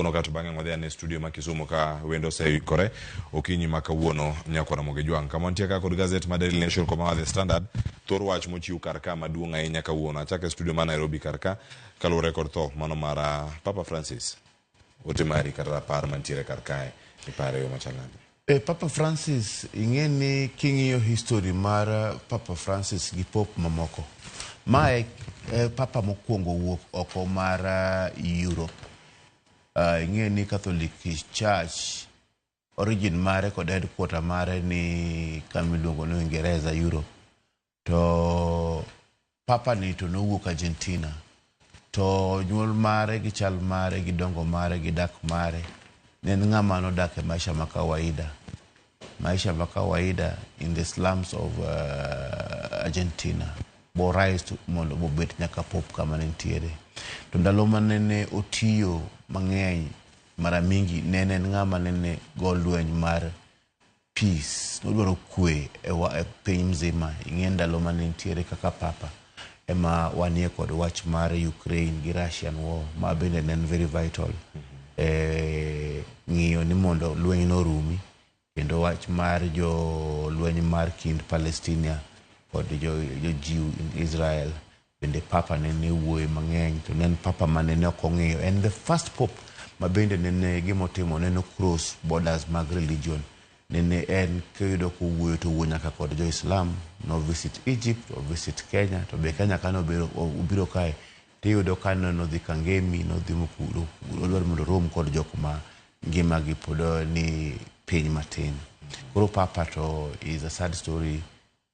kawuono kato bang'e wadhi ane studio ma Kisumu ka wendo oseikore okinyi ma kawuono nyakwara Mogi Jwang'. Kama wantie ka kod gazet ma Daily Nation koma The Standard thor wach mochiw kar ka maduong' ahinya kawuono. Achako e studio ma Nairobi kar ka kaluwore kod tho mano mar Papa Francis. Ote mari kata rapar mantiere kar kae ipare e yo machal nade? Papa Francis ing'e ni king'iyo history mar Papa Francis gi Pope mamoko, mae Papa mokwongo wuok oko mar Europe. Ing'e ni Catholic Church origin mare kod headquarter mare ni kama iluongo ni Uingereza, Europe. To Papa ni to nowuok Argentina. To nyuol mare gi chal mare gi dongo mare gi dak mare ne en ng'ama nodak e maisha ma kawaida. Maisha ma kawaida in the slums of Argentina. Bo rise to mondo bobet nyaka Pope kama ne nitiere. To ndalo manene otiyo mang'eny mara mingi nene en ng'ama nene go lweny mar peace, nodwaro kwe e piny mzima. Ing'e ndalo mane nitiere kaka papa ema wanie kod wach mar Ukraine gi Russian war ma bende ne en very vital ng'iyo ni mondo lweny no orumi, kendo wach mar jo lweny mar kind Palestina kod jo Jew in Israel bende papa nene wuoye mang'eny. To ne en papa mane ok ong'iyo, en the first pope ma bende nene gimotimo nene cross borders mag religion. Nene en kiyudo kowuoyo to owuoyo nyaka kod jo Islam. No visit Egypt, o visit Kenya, to be Kenya kane obiro kae tiyudo ka nodhi Kangemi, nodhi Mukuru, odwaro mondo orom kod jok ma ngimagi pod ni piny matin. Koro papa to is a sad story,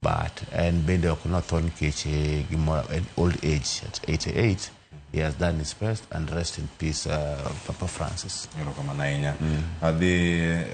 but en bende ok notho nikech gimoro old age. At 88 he has done his best, and rest in peace, Papa Francis. Erokamano ahinya. Adhi